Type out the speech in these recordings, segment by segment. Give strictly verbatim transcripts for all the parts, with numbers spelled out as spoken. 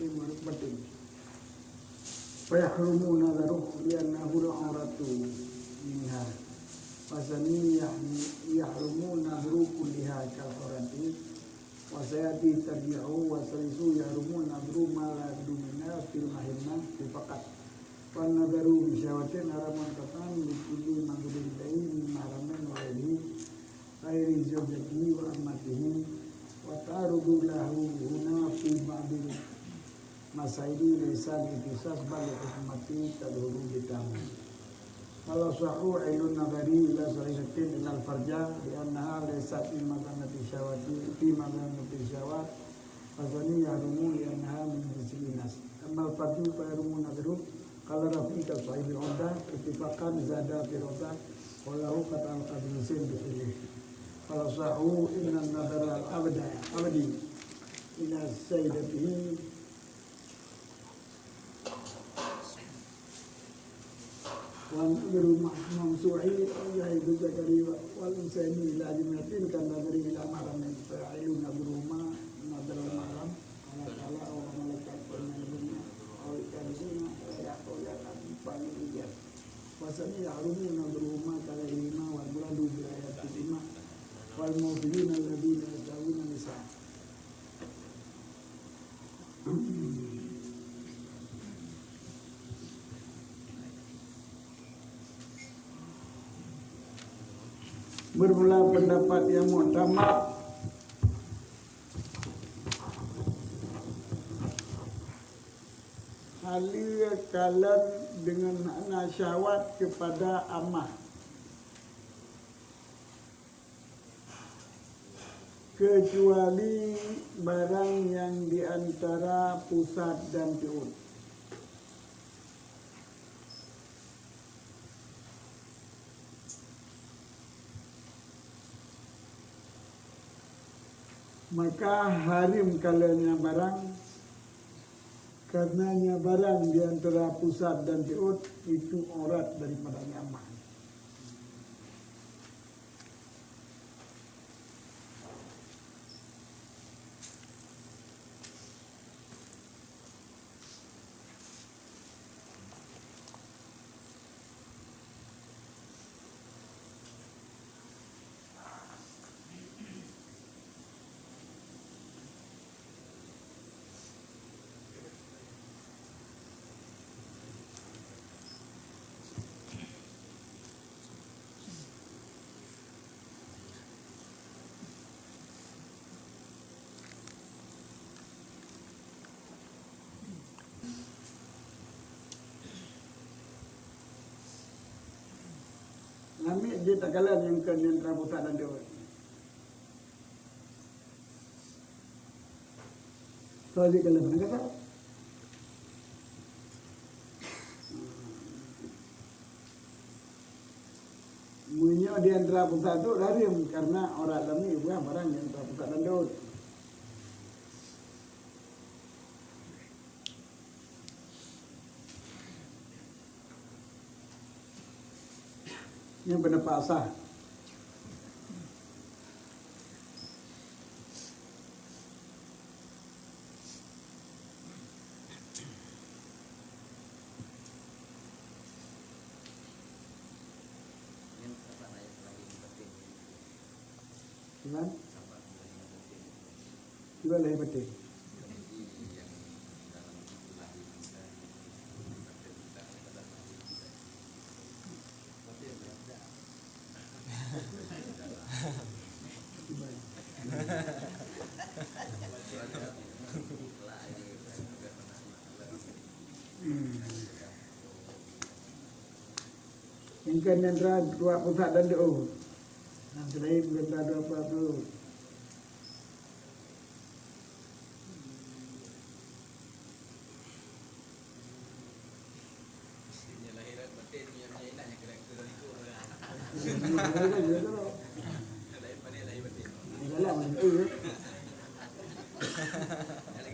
Batin. Fa yahrumu nadharuhu li'annahu al-'auratu minha. Wa tsani yahmi-, yahrumu nadhru kulliha kal 'aurati. Wa sayati tarji'uhu. Wa tsalisu yahrumu nadhru ma la yabdu minha fil mahimmah faqat. Wan nadharu bi syahwatin haramun qat'an li kulli mandhurin ilaihi min mahramin wa ghairihi, ghairi zaujatihi wa ammatihi, wa ta'arudu lahu huna fi ba'dil masaili laisa lil ikhtisas bal lil hikmati tadhuru bitamam. Wal asahhu 'ailun nadhari ila salisatin ilal farja, li'annaha laisat fi madhanati syahwati, fi madhanati syahwat, fa tsani yahrumu li'annaha min jinsil inas. Ammal farju fa yahrumu nadhru, qala Rafi ka sahibil 'uddah, ittifaqan zada fi 'uddah, wa lahu qat'an qadri sin bi ilih. Fal asahhu inna nadhara al abda, abdi ila sayyidatihi wa nadhru ma-, mamsuhi, wa jahidu zakari wa, wal unsaini ila ajmatin kan nadhri ila mahramin, fa yahillu nadhruhuma nadhral mahram, ala kala aw malakat wa nadhruhuma aw ikan zina, wa yaqulu ya nabi fa'alni ijab. Wa tsani yahrumu nadhruhuma kalaihima wal muradu bi ayatil imma wal mu'minina alladhina yashtahuna nisa. Bermula pendapat yang muktamad, haleue kalon deungon hana syahwat keupada amah. Keucuali barang nyang di antara pusat dan peuet. Maka hareuem kalon nyan barang, karena nyan barang di antara pusat dan peuet itu aurat daripada nyan amah. Lamiet jeuet takalon nyang keu nyang teurapusat dan deuh. Soe jeuet kalon meunan kata? Meunyoe di antara pusat tu hareuem, karena aurat lamiet bukan barang di antara pusat dan deuh. Nyan pendapat asah. Gimana? Kiban lahé batin. Hmm. Nyang keu nyang dua peuet dan dua. Nyang laén nyang dua peuet.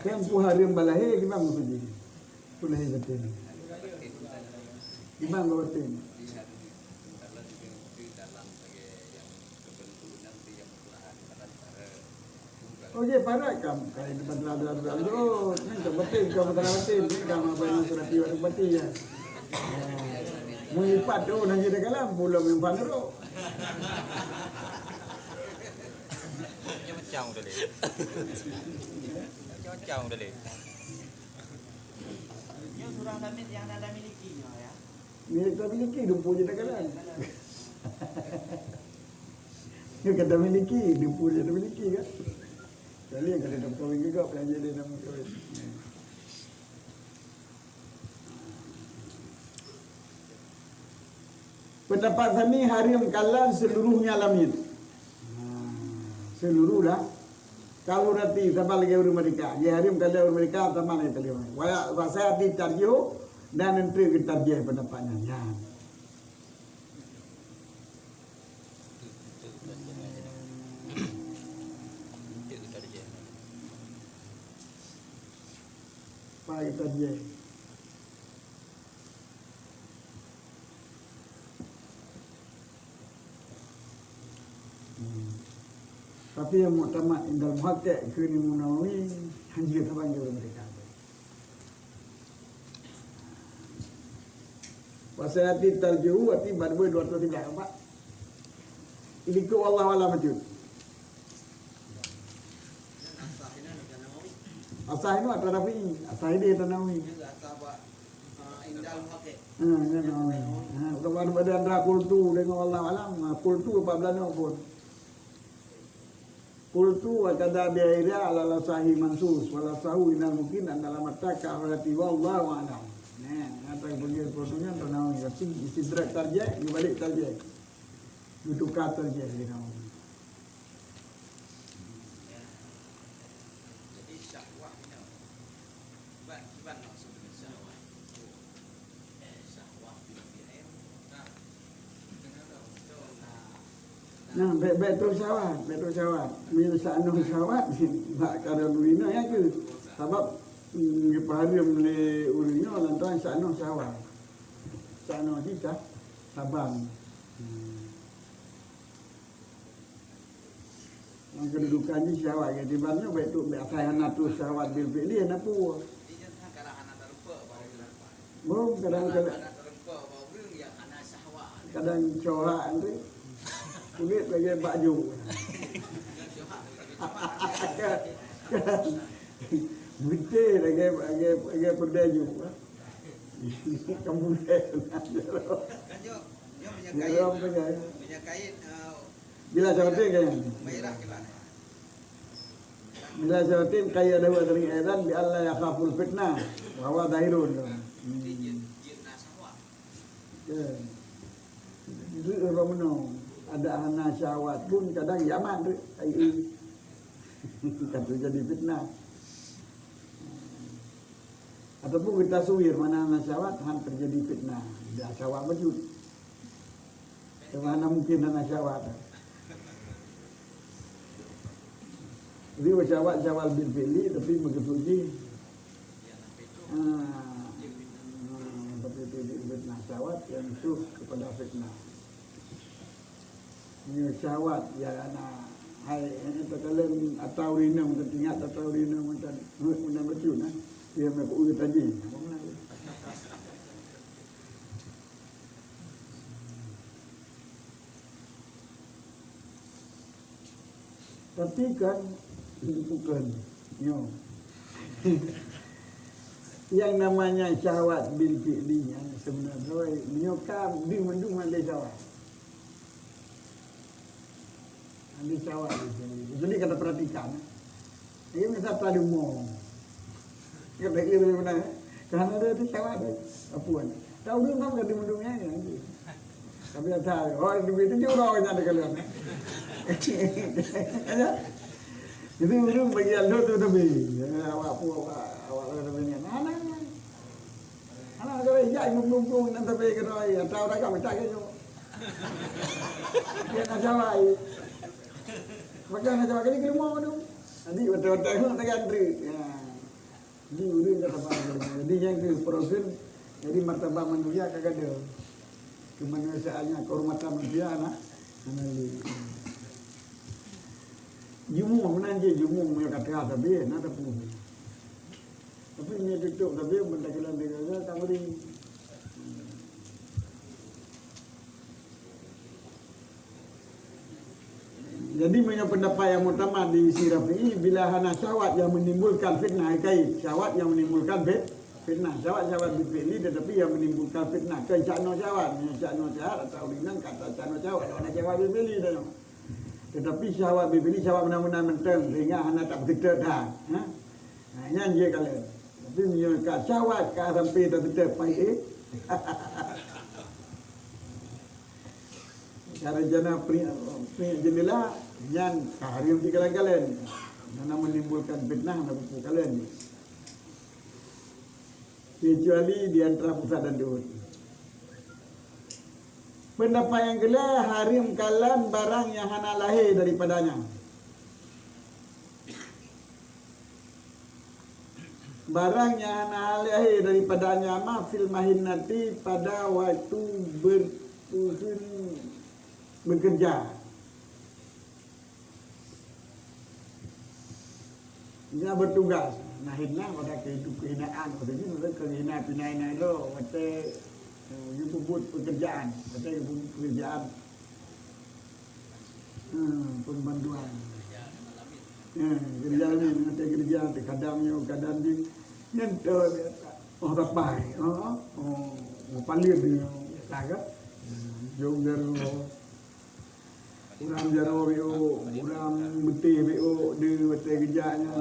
Kan peue hareuem bak lahé, kiban meukeujih. Peue lahé batin. Kiban bak batin. Oh, jih parat kam, kai di bandara, bandara, bandara. Oh, ni tak betul, kau bandara betul. Ni kam apa yang sudah tiba tu betul ya. Mun lipat tu, nanti dah kalam, pulau yang pandero. Macam-macam tadi. Macam-macam tadi. Nyoe surah Lamid nyang na miliki nyoe, ya. Milik tak miliki, dumpu je dah kalam. Dia kata miliki, dumpu je dah miliki kan. Kali yang kata dah berkahwin juga, belanja dia nak berkahwin. Pendapat Sami haram kalam seluruhnya Lamid. Ha, seluruh dah. Kalau rati, saban lagèe ureueng merdeka. Dia haram kalam ureueng merdeka, saban lagèe tadi. Wa, wa sayati tarjihu dan nanti kita tarjih pendapat nyan. Nyan. Apa kita tarjih? Hmm. Tapi nyang muktamad indal muhaqqiq keu Imam Nawawi, hanjeuet saban lagèe ureueng merdeka. Wa sayati tarjihu, arti bak dua ratus tiga puluh empat. Ini ke wallahu alam bacut. Asah ini atra Rafi'i, asah ini atra Nawawi. Ha, ya, Nawawi. Ha, kalau ada, ada antara qultu dengan wallahu alam, ha, qultu apa belano pun. Qultu wa kadza bi ghairiha ala al-asahi mansus, wal asahu innal mungkin anna lamata ka akhirati wallahu a'lam. Nah, kata bagi qultu nyan atra Nawawi, tapi istidrak tarjih, dibalik tarjih. Ditukar tarjih di Nawawi. Jadi syahwat ni, kiban, kiban maksud syahwat. Nah, bèk, bèk trôh syahwat, bèk trôh syahwat. Meunyoe sa'noh syahwat, bak kareueng ureueng inong nyan keuh. Sabab, mm, geupahareuem lé ureueng nyoe lantaran sa'noh syahwat. Sa'noh jih ka saban. Hmm. Nyang keududukan jih syahwat, ya, di ban nyoe bèk tu, bèk asai hana trôh syahwat bil fi'li, hana peue. Beuh, kadang, kadang, kadang syahwat tu, kulét lagèe bak ju. Beutôi lagèe, lagèe, lagèe peurdèh ju. Kamu deh. Kan nyoe, nyoe meunyoe Nyoe kait, apa, ya? Meunyoe kait, eh, Bila syahwatin kan? Mairah kiban. Bila syahwatin qayyadahu dzalik aidan bi alla yakhaful fitnah wa huwa zahirun. Hmm. Jeuet, jeuet na syahwat. Ya. Jeuet ureueng meunoe, ada hana syahwat pun kadang jamak tu. Ai, ai. Kan terjadi fitnah. Ataupun geutaswir, mana hana syahwat, han terjadi fitnah. Dak syahwat bacut. Cuma hana mungkin hana syahwat. Jadi syahwat, syahwat bil fi'li, tapi meukeusut jih. Ah, ah, tapi itu fitnah syahwat yang itu kepada fitnah. Nyoe syahwat, ya, na, hai, hai, takalon ata ureueng inong, teuingat ata ureueng inong, mantong, mantong bacut, nah. Dia meukeue tajih. Tapi kan, bukan. Nyoe. Yang namanya syahwat bil fi'li nyan sebenarnya, nyoe ka di mandum ada syahwat. Ada syahwat di sini. Jadi, kita perhatikan. Ini misal tadi mau. Kita kira benar. Karena ada, ada syahwat, apa ni? Tahu dulu kan di mandum nyan, ya. Tapi ada, oh, duit itu orang yang ada kalian. Ya. Jadi, ureueng bagi alur tu tapi. Ya, awak pu, awak, awak tu tapi ni. Mana? Anak negara ijak imum lumpung nan tapi kena ai, atau dagang pecah ke nyoe. Dia nak jawai. Maka nak jawai kali kelima tu. Jadi betul-betul nak gandri. Ya. Jadi ureueng kata apa? Jadi yang ke proses, jadi martabat manusia kagak ada. Kemanusiaannya, kehormatan manusia anak, anak. Jumung meunan jih, jumung meunyoe ka teuhah sabé, na teupeu. Tapi meunyoe tutôp sabé, benda kilan dikira tak beri. Jadi, meunyoe pendapat nyang muktamad di sisi Rafi'i, bila hana syahwat nyang menimbulkan fitnah, hai kait, syahwat nyang menimbulkan fit-, fitnah. Syahwat, syahwat bil fi'li, tetapi nyang menimbulkan fitnah. Kon caknoe syahwat, meunyoe caknoe syahwat atau ureueng inong ka caknoe syahwat, hana syahwat bil fi'li dah. Tetapi syahwat bil fi'li, syahwat meunan-meunan mantong, sehingga hana tapeuseutôt that. Ha? Ha, nyan jeuet kalon. Tapi meunyoe ka syahwat, ka sampai tapeuseutôt, payah, eh. Cara jana peri-, peri jendela, nyan ka hareuem dikalon-kalon. Hana menimbulkan fitnah, hana peue-peue kalon. Kecuali di antara pusat dan duhut. Pendapat nyang keulhèe, hareuem kalon barang nyang hana lahé daripadanya. Barang nyang hana lahé daripadanya ma fil mahinnati, pada waktu bertuhun bekerja. Dia bertugas. Mahinnah pada kehidup-, kehinaan, maksudnya, maksudnya keuhina pina-hina droe, watèe, eh, geupeubuet pekerjaan, watèe geupeubuet pekerjaan. Hmm, pembantuan. Ya, kerja ni, nanti kerja, nanti kadang ni, kadang ni. Nyentuh dia. Oh, rapai. Oh, oh, oh, paling dia. Biasa kan? Hmm, jom jaroe. Ureueng jaroe B O, ureueng beutih B O, di beutih geujak nyan.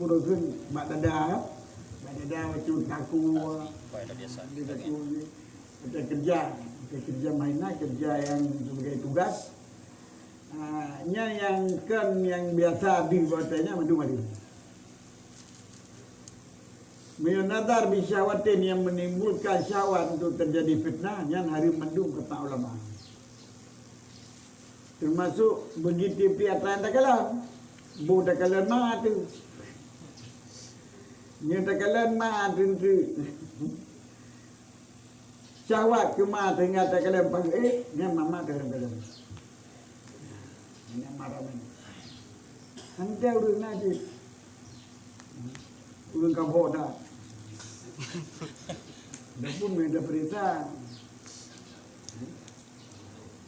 Pura kheun bak dada, ya. Bak dada bacut kaku. Di kaku ni. Beutih kerja. Beutih kerja mainan, kerja yang sebagai tugas. Ah, nyan nyang kon nyang biasa di batèe nyan mandum hareuem. Meunyoe nazar bi syahwatin nyang menimbulkan syahwat untuk terjadi fitnah, nyan hareuem mandum kata ulama. Termasuk begitu pih atra nyang takalon. Boh takalon ma tu. Nyoe takalon ma tu. Syahwat keu ma teuhingga takalon paih, eh, nyan mama teuh kalon. Nyan marah nyan. Hantai ureueng na jih. Ureueng ka bok dah. Dah pun minta perintah.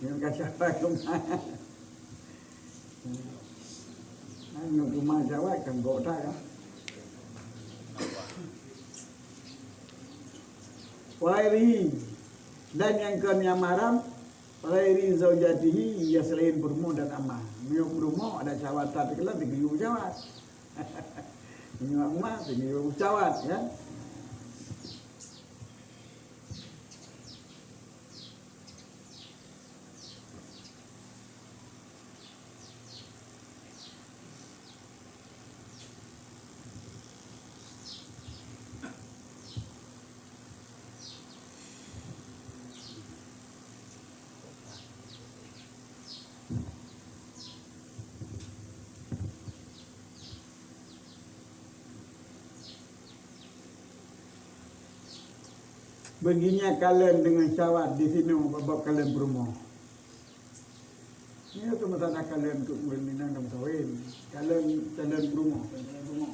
Nyan ka syahwat keu ma. Nyan keu ma syahwat kan bok dah kan. Wa ghairihi, dan nyang kon nyang mahram, ghairi zaujatihi, ya selain peurumoh dan ama. Meunyoe peurumoh ada syahwat that teukeulon, teugeuyue syahwat. Meunyoe ama, teugeuyue syahwat, kan? Beuginya kalon deungon syahwat di sinoe bab-bab kalon peurumoh. Nyoe keu masalah kalon keu ureueng inong nyang meukawen. Kalon, kalon peurumoh, kalon peurumoh.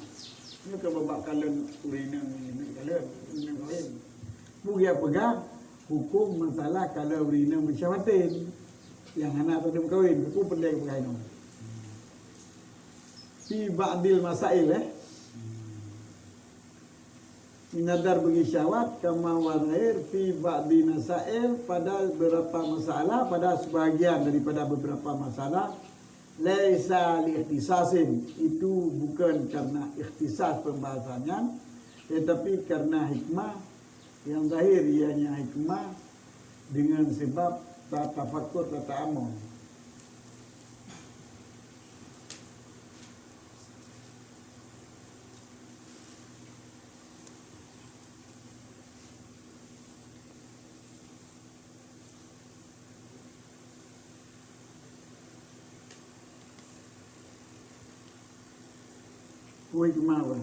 Nyoe keu bab-bab kalon ureueng inong nyang kalon, ureueng inong kawen. Peue geujak peugah, huköm masalah kalon ureueng inong meusyahwatin nyang hana sadum kawen, huköm peureulèe geupeugah inoe. Fi ba'dil masail, eh. Minadar bagi syahwat, kama huwa zahir fi ba'di masail, pada beberapa masalah, pada sebahagian daripada beberapa masalah, laisa li ikhtisasin, itu bukan karena ikhtisas pembahasannya, tetapi karena hikmah yang zahir, ianya hikmah dengan sebab ta-, tafakur, tata'amul. Woi, keumawa.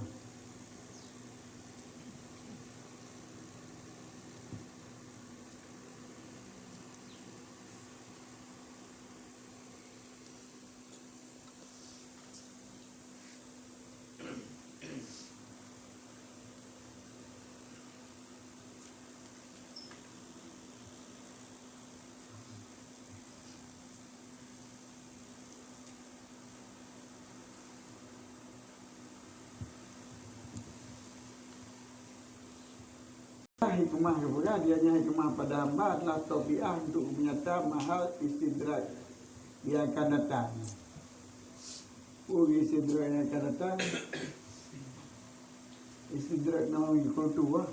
Hikmah geupeugah, dia nyan hikmah pada hamba adalah tabiah untuk menyata mahal istidraj yang akan datang. Oh, istidraj yang akan datang. Istidraj Nawawi, qultu, ah.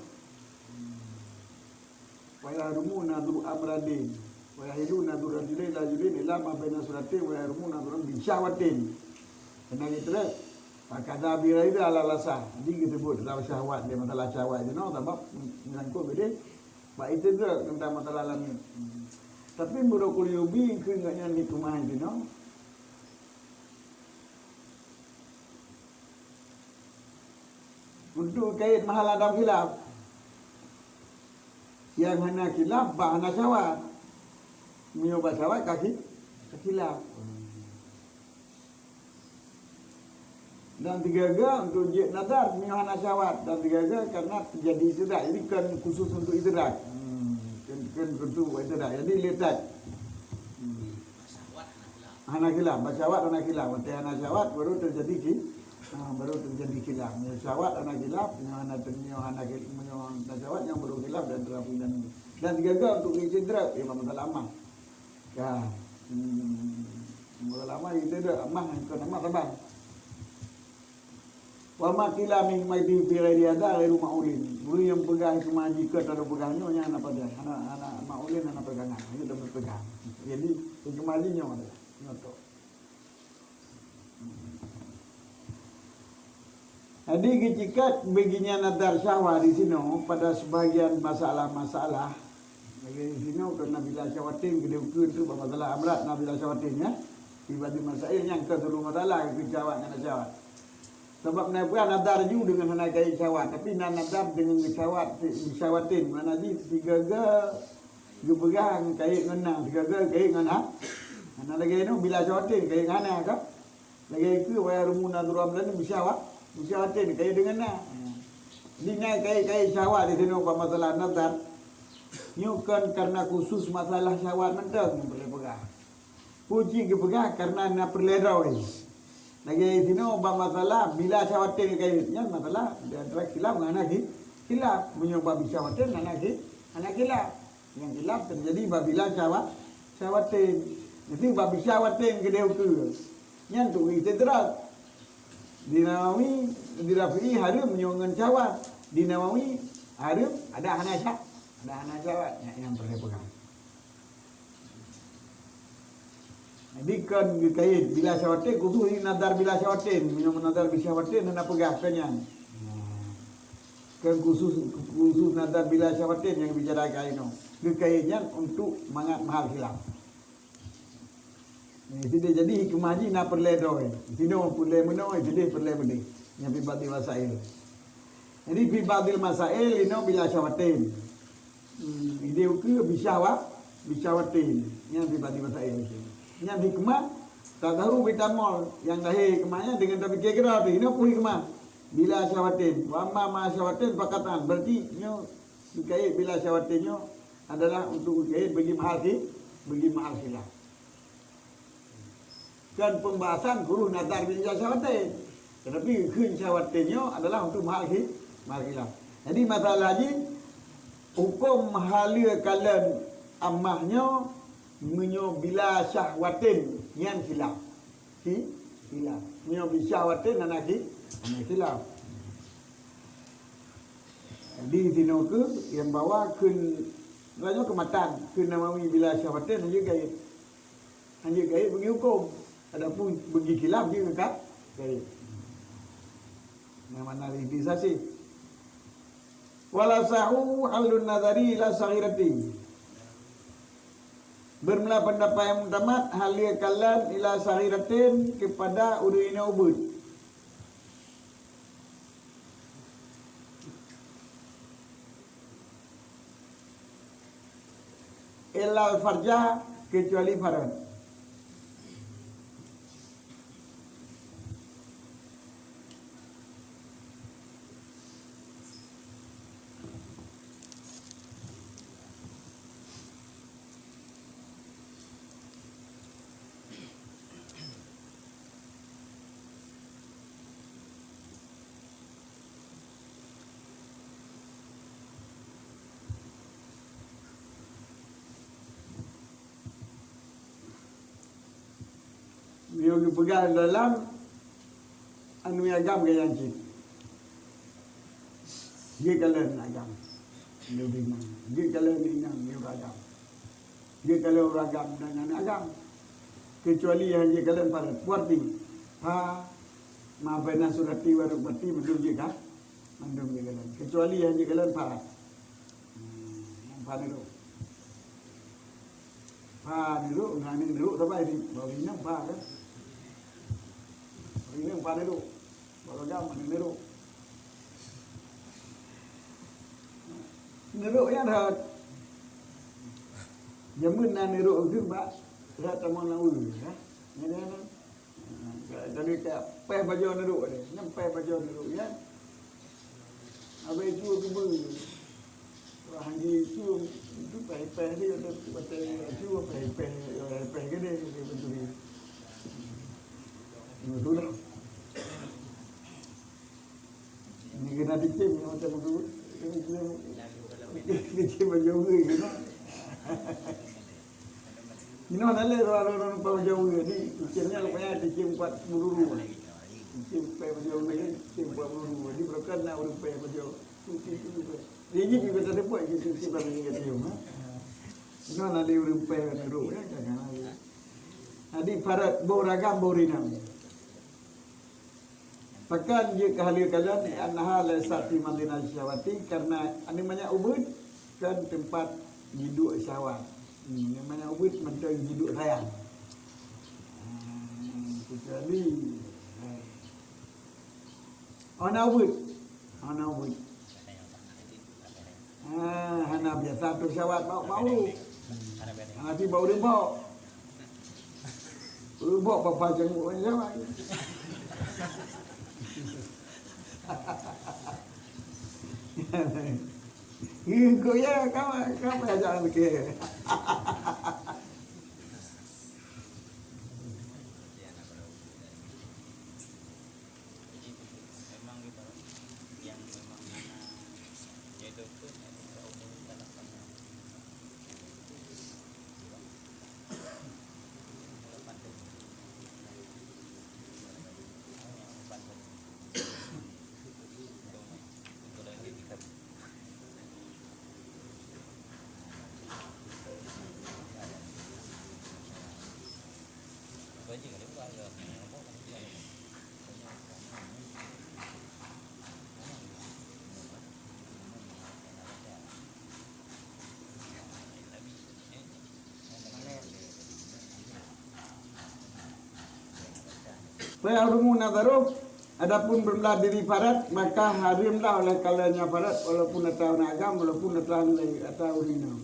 Wa yahrumu nadru amradin. Wa yahilu nadru rajulin la rajulin illa ma baina suratin wa yahrumu nadru bi syahwatin. Kena gitu lah. Fakadha bi ghairi ala lasa. Jadi disebut dalam syahwat, dia masalah syahwat itu, no, sebab menyangkut gede. Bak itu juga tentang masalah langit. Tapi menurut Qurtubi, keu ingat nyan hikmah itu, no. Untuk kait mahal adam khilaf. Yang hana khilaf, bah hana syahwat. Meunyoe bah syahwat, ka khi-, ka khilaf. Dan tiga-tiga untuk jeuet nazar, meunyoe hana syahwat. Dan tiga-tiga karena terjadi istidraj. Jadi, kan khusus untuk istidraj. Hmm, kan, kan khusus untuk istidraj. Jadi, letak. Hmm. Hana khilaf, bah syahwat hana khilaf. Watèe hana syahwat baru terjadi khi-, ha, baru terjadi khilaf. Meunyoe syahwat hana khilaf, meunyoe hana, meunyoe hana khil-, meunyoe hana syahwat nyang baru khilaf dan terapi dan, dan tiga-tiga untuk istidraj, ya, masalah amah. Ya. Hmm. Masalah amah istidraj, amah, bukan amah saban. Wa ma qila min hikmati fi ghairi hadza ghairu ma'ulin. Ureueng nyang peugah hikmah jih keu talu peugah nyoe, nyan hana padah, hana, hana ma'ulin, hana pegangan. Nyoe dah peugah. Jadi, hikmah jih nyoe adalah nyoe tu. Jadi, geucikat bagi nyan nazar syahwat di sinoe pada sebagian masalah-masalah. Lagèe di sinoe keu bila syahwatin, keudéh ukeue tu bak masalah amrad, bila syahwatin, ya. Pribadi masail nyan keu seluruh masalah, keu syahwat ngon syahwat. Sabab na peugah nazar ju deungon hana kait syahwat, tapi na nazar deungon syahwat, syahwatin, makna jih sigaga geupeugah kait ngon na, sigaga kait ngon ha-, hana lagèe nyoe bila syahwatin kait ngon hana ka. Lagèe keu wa yahrumu nadru amradin bi syahwa-, bi syahwatin kait deungon na. Jadi na kait-kait syahwat di sinoe bak masalah nazar. Nyoe kon karena khusus masalah syahwat mantong nyang peureulèe peugah. Peue cit geupeugah karena na peureulèe droe. Lagèe sinoe bak masalah bila syahwatin kait, nyan masalah di antara khilaf ngon hana khi-, khilaf. Meunyoe bak bi syahwatin hana khi-, hana khilaf. Nyang khilaf teujadi bak bila syahwa-, syahwatin. Jadi bak bi syahwatin keudéh ukeue. Nyan tu istidraj. Di Nawawi, di Rafi'i hareuem meunyoe ngon syahwat. Di Nawawi hareuem ada hana syah-, ada hana syahwat. Nyan nyang peureulèe peugah. Jadi kon geukait bila syahwatin, khusus nazar bila syahwatin. Meunyoe nazar bila syahwatin hana peugah keu nyan. Kon khusus, khusus nazar bila syahwatin nyang bicara keu inoe. Geukait nyan untuk mangat mahal khilaf. Jadi, jadi hikmah jih na peureulèe droe. Sinoe peureulèe meunoe, jadi peureulèe meudeh. Nyang fi ba'dil masail. Jadi fi ba'dil masail inoe bila syahwatin. Hmm, idéh ukeue bi syahwa-, bi syahwatin. Nyan fi ba'dil masail. Nyan hikmah tadhharu bi ta'ammul. Nyang lahé hikmah nyan deungon tapike keudroe teuh. Inoe peue hikmah? Bila syahwatin. Wa amma ma syahwatin faqatan. Berarti nyoe geukait bila syahwatin nyoe adalah untuk geukait bagi mahal khi-, bagi mahal khilaf. Kan pembahasan khusus nazar bila syahwatin. Tetapi kheun syahwatin nyoe adalah untuk mahal khi-, mahal khilaf. Jadi masalah jih, huköm haleue kalon amah nyoe meunyoe bila syahwatin nyan khilaf. Khi-, khilaf. Meunyoe bi syahwatin hana khi-, hana khilaf. Jadi sinoe keuh nyang bahwa kheun, nyoe keu matan, kheun Nawawi bila syahwatin hanjeuet gait. Hanjeuet gait bagi huköm. Adapun bagi khilaf jeuet ka gait. Nyang mana lé sasih. Wal asahu halun nazari ila saghiratin. Bermula pendapat yang mutamat, haleue kalon ila saghiratin kepada ureuëng inong ubeut. Illa farja, kecuali faraj. Meunyoe geupeugah dalam, anu agam gaya cit. Jeuet kalon agam. Jeuet kalon inong, jeuet agam. Jeuet kalon ureueng agam dan aneuk agam. Keucuali nyang jeuet kalon paret. Peue arti? Pha, ma baina surrati wa rukbati mandum jeuet ka? Mandum jeuet kalon. Keucuali nyang jeuet kalon paret. Hmm, nyang pha neurok. Pha neurok, ngon aneuk neurok sabai di bawah inong pha kan. Bawah inong pha neurok. Bawah agam aneuk neurok. Neurok nyan rhot. Jameun na neurok keu bak rhot tamong lam ureueng, ha. Nyan, nyan, nyan. Jadi ka péh bajoe neurok deh. Nyan péh bajoe neurok nyan. Abang itu keubeue. Wah, haji itu, itu péh-péh dia, ada batèe itu, péh-péh, péh gede, dia beutôi. Betul dah. Ni kena dicem, macam tu. Dicem bajoe ureueng kena. Inoe na lé ureueng-ureueng peujuang ureueng ni, cicém nyan rupanya cicém empat puluh ribu. Cicém peujuang ureueng ni, cicém empat puluh ribu. Jadi barokah na ureueng peujuang. Jadi, jadi kita dapat cicém-cicém bagi kita cium, ha? Inoe na lé ureueng peujuang, ya, jangan lagi. Jadi, paret boh ragam, boh rinang. Pakon jeuet keu haleue kalon, li'annaha laisat fi madinati syahwati, karena aneuk manyak ubit kon teumpat jiduek syahwat. Hmm, aneuk manyak ubit mantong jiduek sayang. Hmm, kecuali, eh. Oh, na ubit. Oh, na ubit. Ah, hana biasa tu syawat bak bau. Hana ti bau rebok. Rebok papa jenguk orang syawat. Ngikut ya, kawan, kawan jangan mikir. Jadi, memang gitu, yang memang mana, yaitu pun, yaitu umur dalam panjang. Fa yahrumu nadharuh, adapun beureumeulah diri parat, maka hareuem lah oleh kalon nyan parat, walaupun atra aneuk agam, walaupun atra, atra ureueng inong.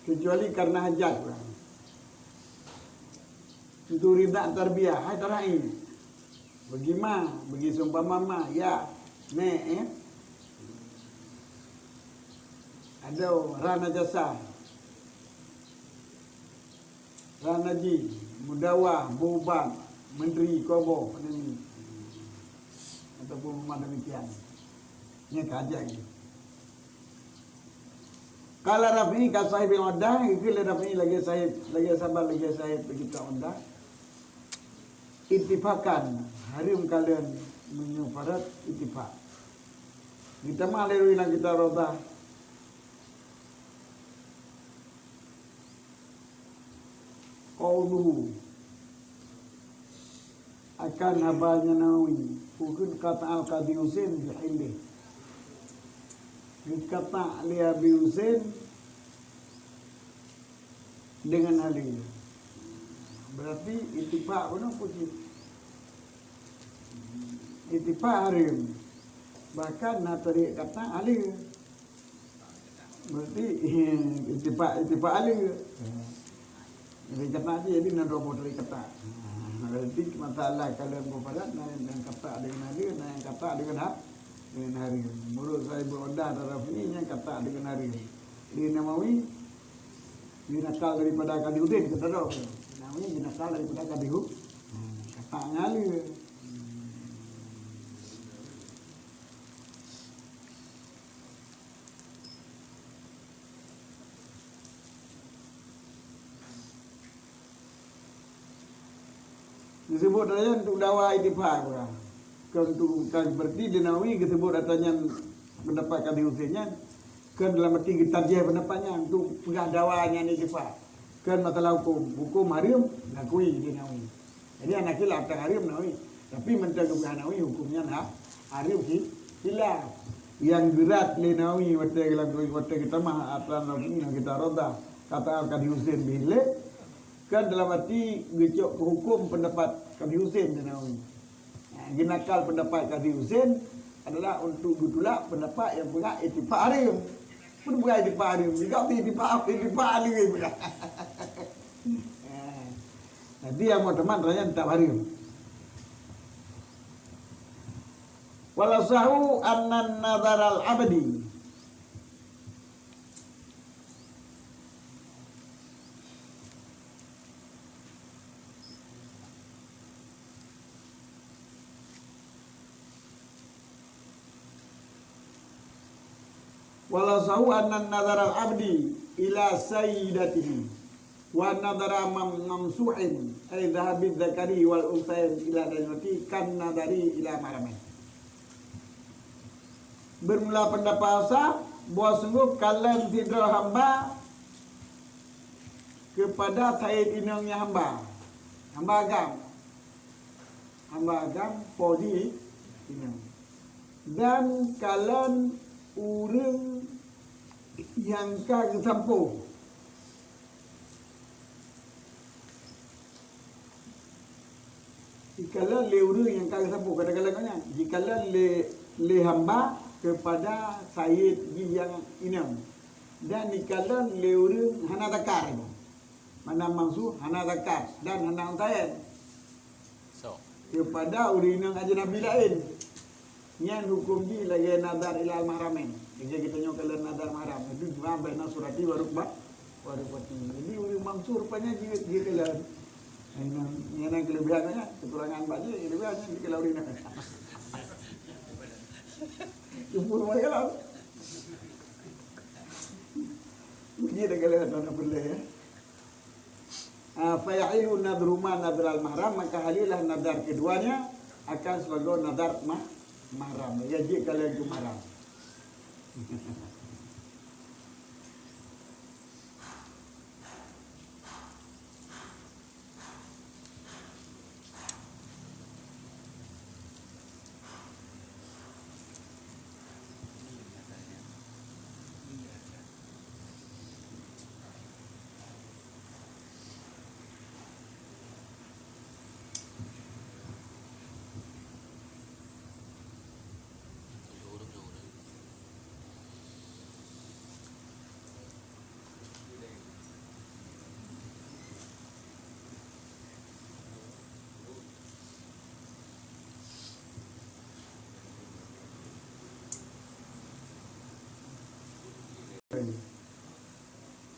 Kecuali karena hajat lah. Untuk ridha tarbiyah, hai tarai. Bagi ma, bagi seumpama ma, ya, nek, eh. Adoe, rhah najasah. Rhah najih, mudawah, beuubat, meundri, koboh, pandemi. Ataupun umat demikian. Nyan ka hajat nyan. Qala Rafi'i ka sahibul Umdah, geukheun lé Rafi'i lagèe sahib, lagèe saban, lagèe sahib kitab Umdah. Ittifaqan, hareuem kalon meunyoe parat ittifaq. Geutamah lé lam kitab Rawdah. Qauluhu, akan haba Nawawi, bukon qata'al Qadhi Husain bi hillih. Geukata' lé Abi Husain deungon haleue. Berarti ittifaq bunoe peue cit? Ittifaq hareuem. Bahkan na teurik kata haleue. Berarti ittifaq, ittifaq haleue. Jadi kata dia, jadi na dua boh teurik kata. Berarti masalah kalau boh parat, na nyang kata deungon haleue, na nyang kata deungon ha-, deungon hareuem. Menurut Sahibul Umdah dan Rafi'i, nyang kata deungon hareuem. Di Nawawi, binakal daripada Qadhi Husain, kata dia. Nawawi binakal daripada Qadhi Hu-, hmm, kata ngon haleue. Hmm. Geuseubuet atra nyan untuk dawa ittifaq, bukan? Kon untuk, bukan berarti di Nawawi geuseubuet atra nyan pendapat Qadhi Husain nyan, kon dalam arti geutarjih pendapat nyan untuk peugah dawa nyan ittifaq. Kon masalah hukum, hukum hareuem, geukui di Nawawi. Jadi hana khilaf teuhareuem Nawawi. Tapi mantong geupeugah Nawawi hukum nyan ha-, hareuem hi-, khilaf. Nyang geurat lé Nawawi watée geulam-, watée geutamah atra Nawawi nyang kita roda kata Al-Qadhi Husain bihilé, kan dalam arti geucok keu hukum pendapat Qadhi Husain di Nawawi. Ha, geunakal pendapat Qadhi Husain adalah untuk geutulak pendapat nyang peugah ittifaq hareuem. Peue peugah ittifaq hareuem? Jika ittifaq, ittifaq hareuem peugah. Ha. Jadi nyang meuteumé atra nyan tetap hareuem. Wal asahu annan nadharal abdi. Wal asahu annan nadharal abdi ila sayyidatihi. Wa nadhara mam-, mamsuhin, ay dhahabi dzakari wal unsayain ila dajnati kan nadhari ila mahramin. Beurmula peundapat asa, bahwa sunggoh kalon sidroe hamba keupada said inong nyang hamba, hamba agam, hamba agam po jih inong, dan kalon ureuëng nyang ka geusampoe. Jikalon lé ureuëng nyang ka geusampoe, kadang-kadang nyan, jikalon lé, lé hamba keupada said jih nyang inong, dan jikalon lé ureuëng hana zakar. Makna mamsuh hana zakar dan hana unsayain. So. Keupada ureuëng inong ajnabi laén. Nyan huköm jih lagée nadhar ilal mahramin. Lagée geutanyoe kalon nadhar mahram. Itu dua baina surati wa rukba-, wa rukbati. Jadi ureuëng mamsuh rupanya jih, jih kalon. Nyan, nyan keuleubehan nyan, keukurangan bak jih, keuleubehan nyan jih kalon ureuëng inong. Jumhur masalah. Jih dah kalon hana peureulée, ya. Ah, fa yahilu nadhruhuma nadhral mahram, maka halillah nadhar keduanya akan sebagai nadhar mah-, mahram. Ya, jeuet kalon keu mahram.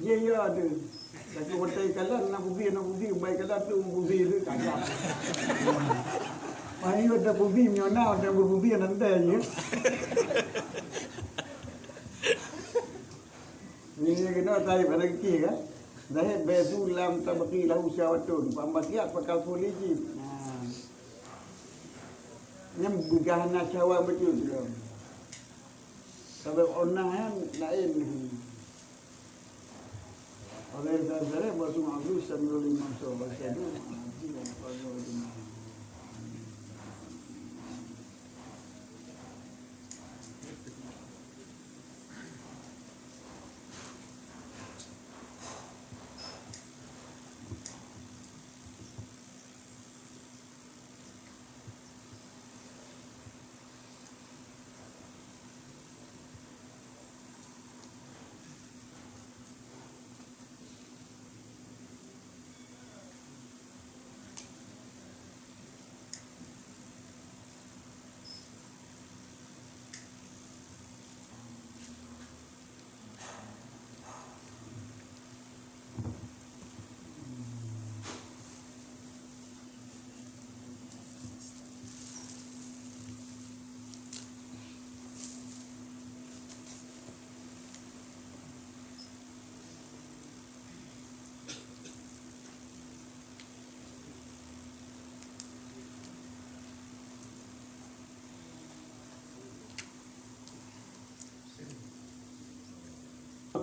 Ya, ya, ada. Tapi hotel kalan nak pergi, nak pergi, baik kalan tu pergi tu tak ada. Mari ada pergi, nyona ada pergi nanti je. Ni kena tarik pada kecil kan. Zahid baitu lam tabqi lahu syahwatun. Pambakiat pakal polisi. Nah. Nyam begah na syahwat betul tu. Sabab onah nyan laén. Oleh karena itu, Rasul Muhammad sallallahu alaihi wasallam bersabda, "Haji dan Rasul Muhammad."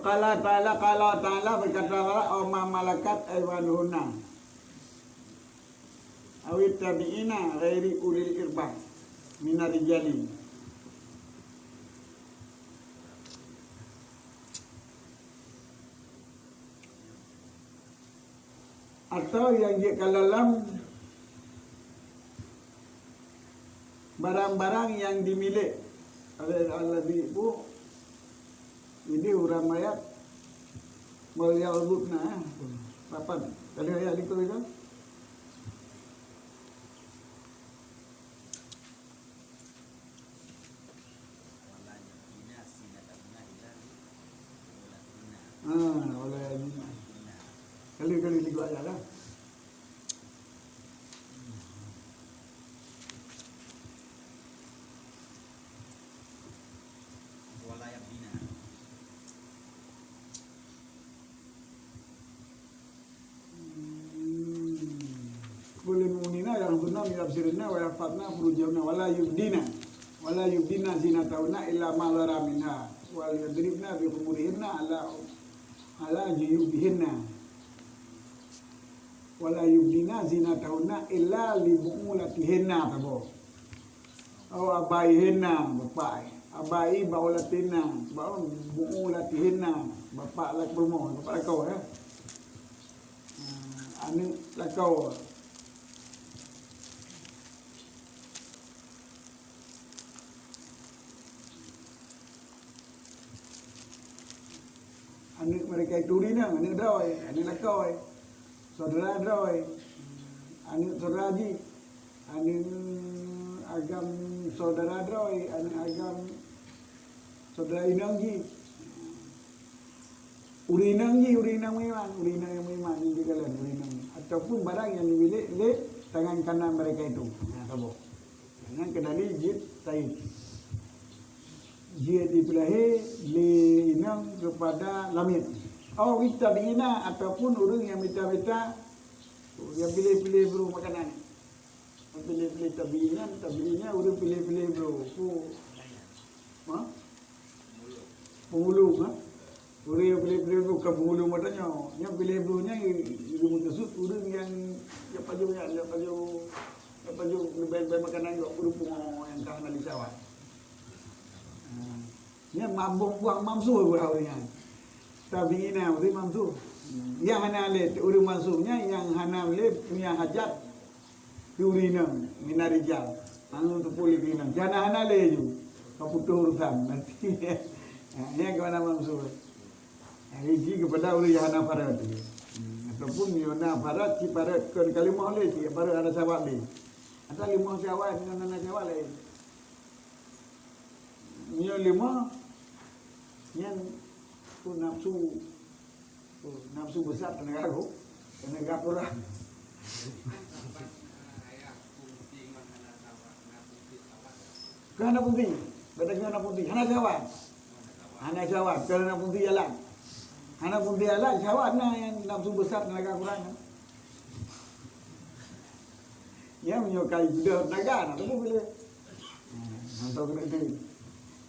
Qala Ta'ala, qala Ta'ala, berkata Allah, "Au ma malakat aymanuhunna." Awit tabi'ina ghairi ulil irbah minar rijali. Atau nyang jeuet ka lam barang-barang nyang dimilek oleh alladzi bu, ini urang mayat, wal ya'budna, eh. Papan. Kali ayat itu, itu. Ah, wala ya'budna. Kali-kali tiga ayat lah. Qul lil mu'minina yaghudduna min absarihim wa yahfazna furujahunna wa la yubdina, wa la yubdina zinatahunna illa ma zahara minha, wa yadribna bi khumurihinna ala, ala juyubihinna, wa la yubdina zinatahunna illa li bu'ulatihinna, tabo. Au abaihinna, bapak. Abai baulatinna, bau bu'ulatihinna, bapak lak-, peurumoh, bapak lakoe, ya. Ah, aneuk lakoe. Aneuk mereka itu ureueng inong, aneuk droe, aneuk lakoe, syedara droe, aneuk syedara jih, aneuk agam syedara droe, aneuk agam syedara inong jih. Ureueng inong jih, ureueng inong meuiman, ureueng inong nyang meuiman, nyang jikalon ureueng inong. Ataupun barang nyang dimilek lé tangan kanan mereka itu. Nah, saboh. Nyan keudali jeuet said. Jeuet jipeulahé lé inong keupada lamiet. Au wit tabi'ina, ataupun ureueng nyang mita-mita, nyang piléh-piléh brôh makanan. Nyang piléh-piléh tabi'ina, tabi'ina ureueng piléh-piléh brôh. Peue? Ha? Peungulông, ha? Ureueng nyang piléh-piléh brôh, kon peungulông mata nyoe. Nyang piléh brôh nyan, i-, i-, meukeusut ureueng nyang, nyang pajoh nyan, nyang pajoh, nyang pajoh leubeh-leubeh makanan gok ureueng pungo nyang ka hana lé syahwat. Ha. Nyan mabông buang mamsur ureueng nyan. Tabi'ina ureueng mamsur. Nyang hana lé ureueng mamsur nyan, nyang hana lé punya hajat. Keu ureueng inong, minar rijal. Anu teupeu lé keu inong. Jana hana lé ju. Ka putôh urusan. Nanti. Ha, nyan keu hana mamsur. Ha, iji keupada ureueng nyang hana farot. Hmm, ataupun nyoe na farot, ci farot kon ka leumoh lé, ci farot hana syahwat lé. Ata leumoh syahwat ngon hana syahwat laén. Nyoe leumoh, nyan pun nafsu. Oh, nafsu beusat tenaga roh, tenaga kurang. Keu hana fungsi, beda keu hana fungsi, hana syahwat. Hana syahwat, keu hana fungsi alat. Hana fungsi alat, syahwat na nyang nafsu beusat tenaga kurang. Nyang meunyoe ka ibuda tenaga, na teupeu piléh. Ha, mantong keuneuk teuh.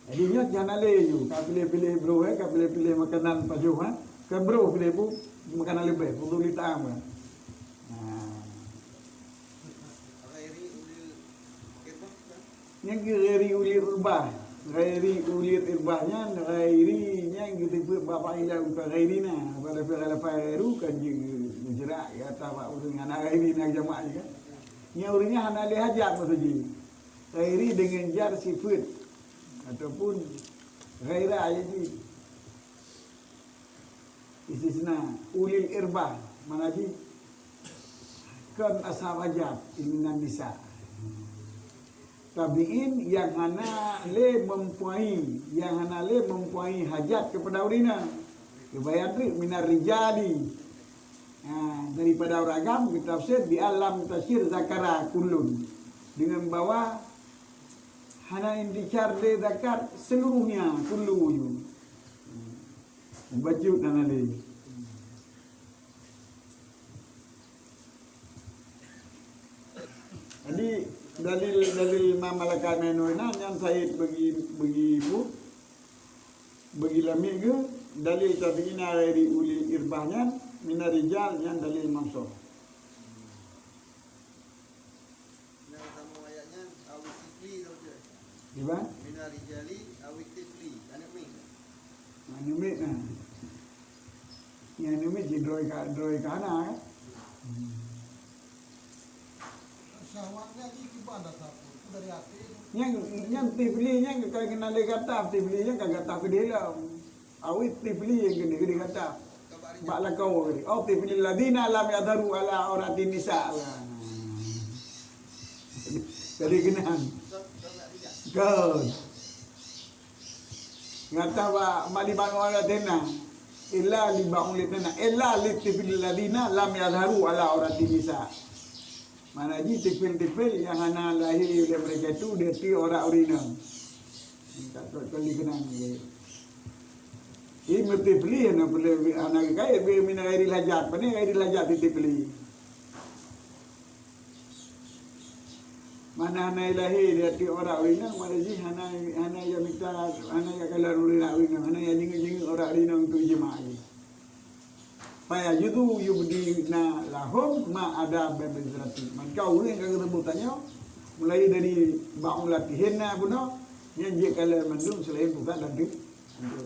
Jadi nyoe hana lé ju, ka piléh-piléh brôh, eh, ka piléh-piléh makanan pajoh, eh. Ka brôh piléh bu, makanan leubeh, fudhuli ta'am, eh. Ha. Nyan keuh ghairi ulil irbah. Ghairi ulil irbah nyan, ghairi nyan geuteupeue bak fa'ilah bukan ghairina. Pada fi'il ghairu kan jeuet mujra, ya, ata bak ureueng hana ghairina jamak jih kan. Nyan ureueng nyan hana lé hajat maksud jih. Ghairi deungon jar sifeut ataupun ghaira, jadi istisna ulil irbah, mana jih kon ashab hajat, minan nisa. Tabi'in nyang hana lé mempunyai, nyang hana lé mempunyai hajat keupada ureueng inong. Riwayat minar rijali. Ha, daripada ureueng agam geutafsir bi alam tasyir zakara kullun, deungon bahwa hana intisyar lé zakar seluruhnya, kullu ju. Bacut hana lé. Jadi dalil, dalil ma malakat aymanuhunna nyan said bagi, bagi bu, bagi lamiet ke? Dalil tabiina ghairi ulil irbah nyan, mina rijal nyan dalil mansuh. Nyang sama ayat nyan, awi tifli tu je. Gimana? Mina rijali awi tifli, aneuk miet. Aneuk miet nah. Nyang aneuk miet jidroe ka, droe ka hana kan? Syahwatnya jih kiban dah sapu, itu dari hati tu. Nyang, nyang tifli nyang ka keunan lé gata, tifli nyang ka gata keudéh lom. Awit tifli nyang keudéh, keudéh gata. Bak lakoe keudéh. Oh, tifli ladina lam yadharu ala auratin nisa. Jadi keunan. Kon. Nyata bak mali bangon ladina. Illa li ba'un ladina. Illa li tifli ladina lam yadharu ala auratin nisa. Mana jih tifil-tifil nyang hana lahé lé mereka itu di ateueh aurat ureueng inong. Tak tahu kali kenang lé. Ini tifli hana perlu, hana kait be mina ghairil hajat. Pane ghairil hajat di tifli. Mana hana lahé di ateueh aurat ureueng inong, mana jih hana, hana ya mita, hana ya kalon ureueng inong, hana ya jingeu-jingeu aurat ureueng inong tu jemaah jih. Fayajuzu yubdina lahum ma ada bi izrati. Maka ureueng nyang ka geuseubut tanyoe, mulai dari ba'un latihin na bunoe, nyan jeuet kalon mandum selain pusat dan di,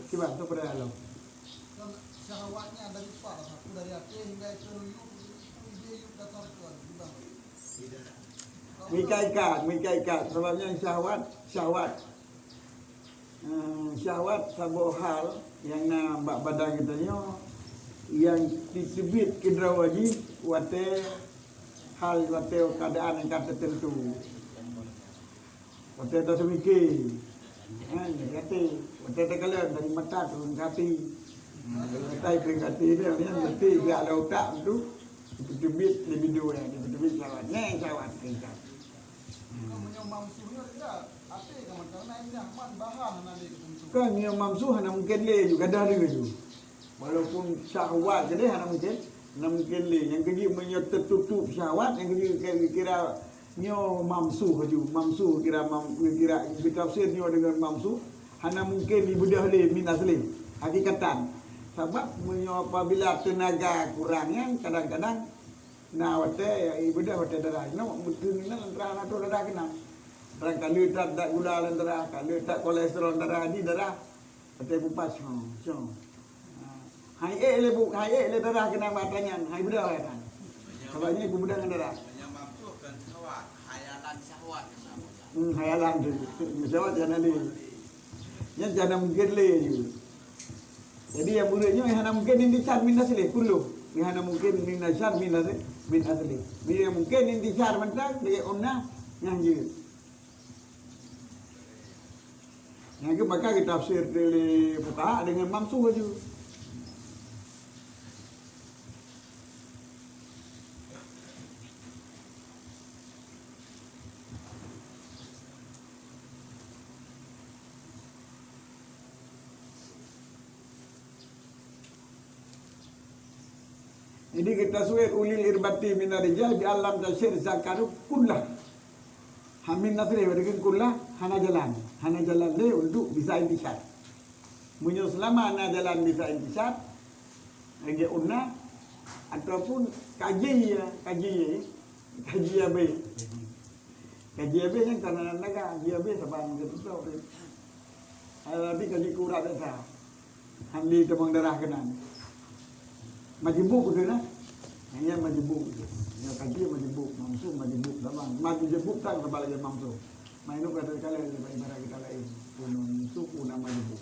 kiban tu pada alam. Kan syahwatnya dari par, aku dari atas hingga ke ruyuk, itu dia yuk dasar tuan, gimana? Mika ikat, mika ikat. Sebabnya syahwat, syahwat. Eh, syahwat saboh hal nyang na bak badan geutanyoe nyang teubiet keudroe jih watée hal, watée keuadaan nyang ka teuteuntu. Watée taseumiké, eh, nyang gata, watée takalon dari mata turun keu até. Dari mata turun keu até, nyan gata geujak lam utak tu, teubiet libido nyan, teubiet syahwat. Nyan syahwat tingkat. Meunyoe mamsuh nyoe tidak, até ka mantong na indah, man bahan hana lé keupeue. Kan meunyoe mamsuh hana mungken lé ju, gadoh lé ju. Walaupun syahwat keudeh hana mungken, hana mungken lé. Nyang keujeuet meunyoe teututup syahwat, nyang keujeuet kira nyoe mamsuh ju, mamsuh kira mam-, kira geutafsir nyoe deungon mamsuh, hana mungken jibeudôh lé min aslih, hakikatan. Sabab meunyoe apabila teunaga kurang nyan, kadang-kadang na watée, ya, ié beudôh watée darah. Inoe meuteun inan darah na troh darah keunan. Barang ka le that, that gula lam darah, ka le that kolesterol darah, di darah watée pupas, ha, so. Ha. Hai ék lé bu-, hai ék lé darah keunan bak atra nyan, hai beudôh atra nyan. Sabab nyan ié beudôh ngon darah. Meunyoe mamsuh kon syahwat, khayalan syahwat keunan. Hmm, khayalan tu. Syahwat jangan ada. Nyan jangan mungkin lé ju. Jadi nyang buleuen nyoe hana mungken intisar min aslih, kullu. Nyang hana mungken intisar min aslih, min aslih. Nyang mungken intisar mantong lagée unah nyang jeuet. Nyang geuh maka geutafsir lé fuqaha deungon mamsuh laju. Jadi geutaswir ulil irbati minar rijal bi alam tasyir zakaru kullah. Hamin nasri wa deungon kullah hana jalan. Hana jalan lé untuk bisa intisar. Meunyoe seulama na jalan bisa intisar, lagée unah ataupun kaji ya, kaji ya, kaji abéh. Kaji abéh nyan kana naga, kaji abéh saban geututôp. Hai Rabbi kaji kurat desa. Handi teumong darah keunan. Majibuk beutôi nah. Hanya majibuk beutôi. Nyoe kaji majibuk, mamsuh majibuk saban. Majibuk tan saban lagée mamsuh. Mai nyoe kata kalian ibarat kita lain. Pun mamsuh pun nama majibuk.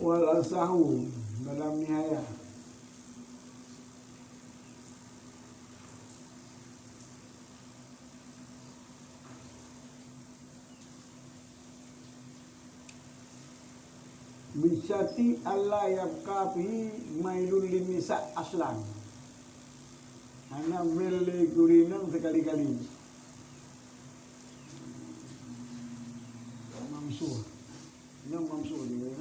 Wal asahu dalam nihaya. Bisyati Allah yabqa fi mailul linisa aslan. Hana mil lé kurinang sekali-kali. Mamsuh. Nyang mamsuh dia.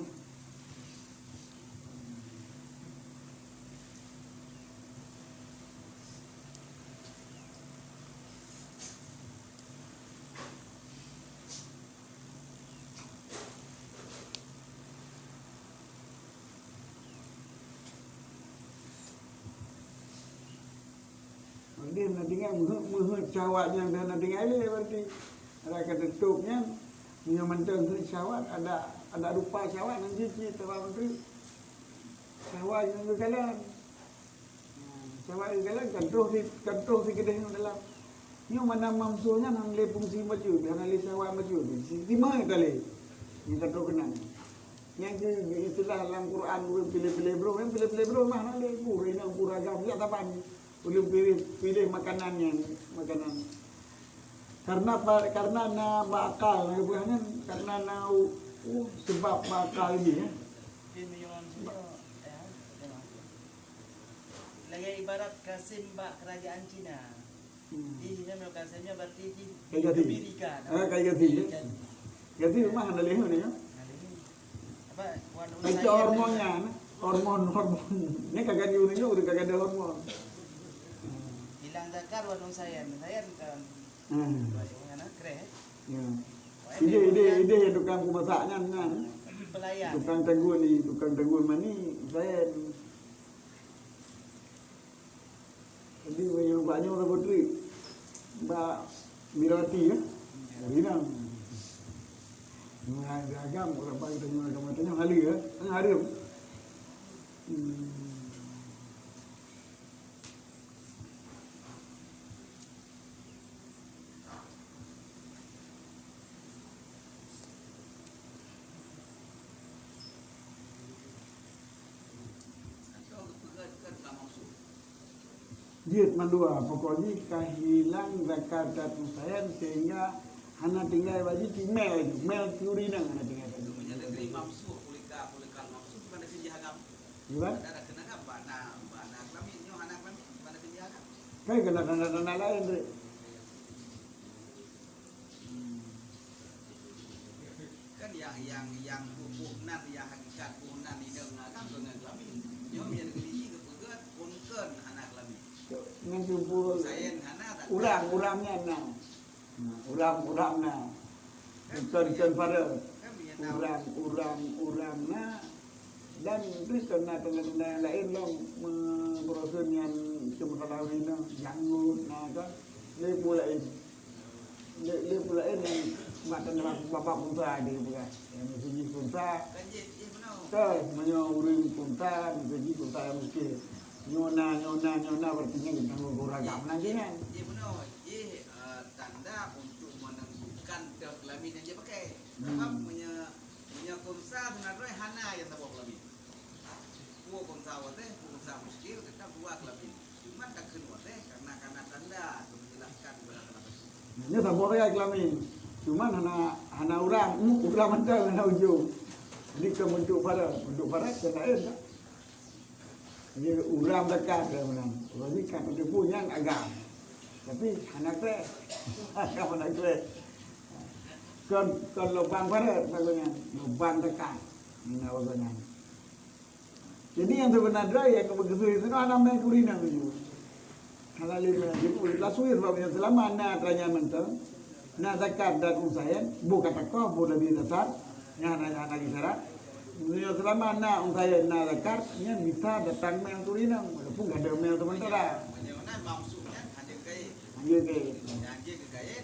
Dia na tinggai meuheuet-meuheuet syahwat nyang na tinggai lé berarti. Ada ka teutôp nyan, meunyoe mantong heuet syahwat, ada, ada rupa syahwat nyang jih cit teuma menteri. Syahwat nyang geukalon. Syahwat geukalon kan troh si, kan troh si keudeh nyoe dalam. Nyoe mana mamsuh nyan hana lé fungsi bacut, hana lé syahwat bacut. Si, si meuheuet tali. Nyang ka troh keunan. Nyang keu istilah lam Quran ureuëng piléh-piléh broh, nyang piléh-piléh broh mah hana lé. Ureuëng inong ureuëng agam, jak saban. Ulôn piléh, piléh makanan nyan, makanan. Karena pa-, karena na bak akal, na buah nyan, karena na u-, u-, sebab bak akal ini, ya. Tapi meunyoe manusia, ya, ya. Lagèe ibarat Kasim bak kerajaan Cina. Hmm. Jih nyan meunyoe Kasim nyan berarti jih Kai Gadhi. Amerika, eh, Kai Gadhi, ya. Kai Gadhi. Gadhi memang hana lé ni, ya. Hana lé. Apa, wan Baca usaha hormonnya, hormon, hormon. Ini kagak diuning, udah kagak ada hormon. Hilang zakar wan usaha, usaha kan. Hmm. Wan anak kreh. Ya. Ide, ide, ide tukang pemasak nyan, nyan. Pelayan. Tukang tanggul ni, tukang tanggul mani, usaha. Jadi, meunyoe bak nyoe Putri, bak Mirati, ya. Rina. Nyoe agam, urang bak kita nyoe agam, kita nyoe hali, ya. Kan harum. Hmm. Jeuet mandua, pokok jih ka hilang zakat dan usayan sehingga hana tinggai bak jih, cit mel, mel keurinang hana tinggai bak jih. Meunyoe dari mamsuh, ulika, ulika mamsuh, gimana sih dia agam? Gimana? Ada kena agam, bana, bana kelamin, nyoh hana kelamin, gimana sih dia agam? Kan kena tanda-tanda lain, Dek. Kan nyang, nyang, nyang buet nan, nyang hakikat buet nan inong agam deungon kelamin. Nyoe nyang geuliji geupeugah phôn kön hana kelamin. Ngon tubuh Sayen hana, tak urang, urang nyan na. Nah, urang, urang na. Kan kön, kön pada. Kan meunyoe na urang, urang, urang na. Dan itu kena tanda-tanda yang lain lom, me-, berurusan nyan cuma kalau inong janggut, nah, kan. Lé pula lain. Lé, lé pula lain yang mata nerang bapak punsa dia pula. Yang mesti punsa. Kan meunyoe ureuëng punsa, mesti punsa yang mungkin. Nyona, nyona, nyona berarti nya tentang gora gam lagi kan. Jih, jih, eh, tanda untuk menentukan kelamin yang dia pakai. Sebab meunyoe Meunyoe konsa seunadroe hana nyang saboh keulamin. Peue konsa watèe, peue konsa muskil, teutap dua keulamin. Cuman takheun watèe karena, karena tanda keu menjelaskan kepada salah satu. Nyoe saboh raya keulamin. Cuman hana, hana urang, urang mantong hana ujong. Jadi keu bentuk farad, bentuk farad kan laén kan. Jadi urang zakat dia meunan. Urang zakat dia pun nyan agam. Tapi hana kreh. Agam hana kreh. Kon, kon lubang farad lagu nyan. Lubang zakat. Nah, lagu nyan. Jadi yang sebenarnya yang kebetulan itu hana main kurina tu. Hana lima. Jadi, lah suwir sebab yang selama na tanya mentang. Na zakat dan unsayan, bu kata kau, bu lebih dasar, nyan hana, hana lagi syarat. Meunyoe seulama na unsayan na zakat, nyan bisa datang mé keu inong, walaupun gadôh mé seumeuntara. Meunyoe na mamsuh nyan hana kait. Hana kait. Hana kait.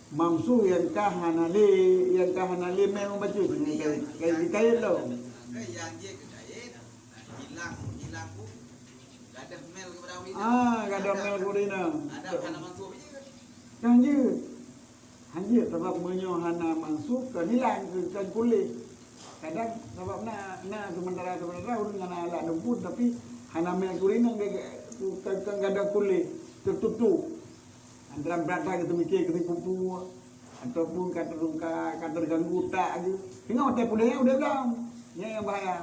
Mamsuh nyang ka hana lé, nyang ka hana lé mé bacut, nyang kait, kait, kait lom. Nyang jeuet keu kait, hilang, hilang bu, gadôh mé keu inong. Ah, gadôh mé keu inong. Ada hana mamsuh je. Kan jeuet. Hanjeuet, sabab meunyoe hana mansuh, kan hilang, kan kuleh. Kadang sabab na, na seumeuntara-seumeuntara ureueng hana alak dumpun, tapi hana mé keu inong, kan, kan gadôh kuleh, teututup. Antara brat that geuteumiké keu pupu, ataupun ka teurungka, ka teuganggu utak laju. Singoh watèe puléh nyan udép lom. Nyan nyang bahaya.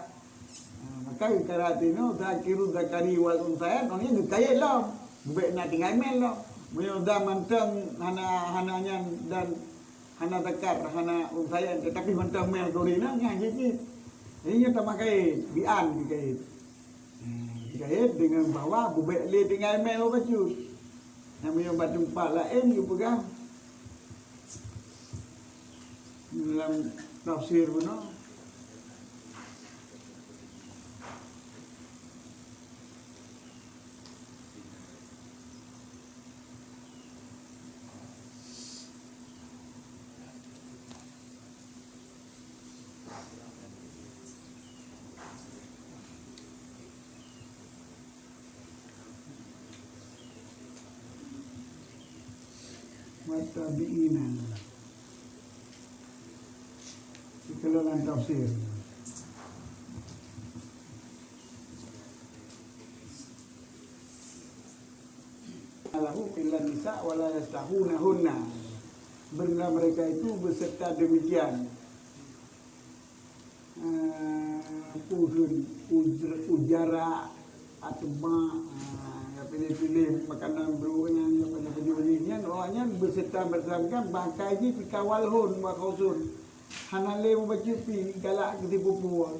Ha, maka geukarati nyoe, zakirun zakari wal unsayan, oh, nyan geukayém lom. Bubek na tinggai mé lom. Meunyoe dan mantong hana, hana nyan dan hana zakar, hana unsayan, tetapi mantong mé keu inong, nyan jih cit. Jadi nyoe tamah kait, bi'an geukait. Ha, geukait deungon bahwa bubek lé tinggai mé bacut. Nyang meunyoe bak teumpat laén geupeugah lam tafsir bunoe. Tabi'ina. Dikeulalan tafsir. Lahum illa nisa wa la yastahunahunna. Beureulah mereka itu beserta demikian. Eh, peue kheun, uj-, ujara, ateumak, eh, nyang piléh-piléh makanan brôk nyan, nyang baju-baju nyan, awak nyan beuseuta-seuta, bahkan jih jikawal hon bak khusun. Hana lé mubacut pih galak keu sipupu.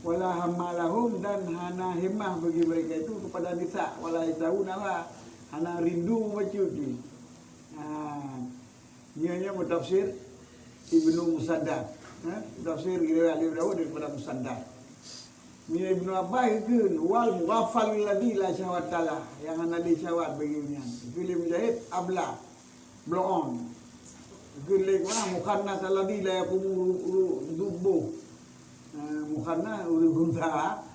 Wala hamma lahum, dan hana himah bagi mereka itu kepada nisa, wala yastahunahunna, hana rindu mubacut pih. Ha. Nyoe, nyoe meutafsir Ibnu Musaddad. Ha? Tafsir riwayat Abi Daud daripada Musaddad. Nyoe Ibnu Abbas geukheun, "Wal mughaffalul ladzi la syahwata lah," nyang hana lé syahwat bagi nyan. Geukheun lé Mujahid, "Abla," bloe-on. Geukheun lé Ibnu Abbas, "Mukhannas alladzi la yaqumu ru-, ru-, dubbuh." Ha, mukhannas ureueng unta.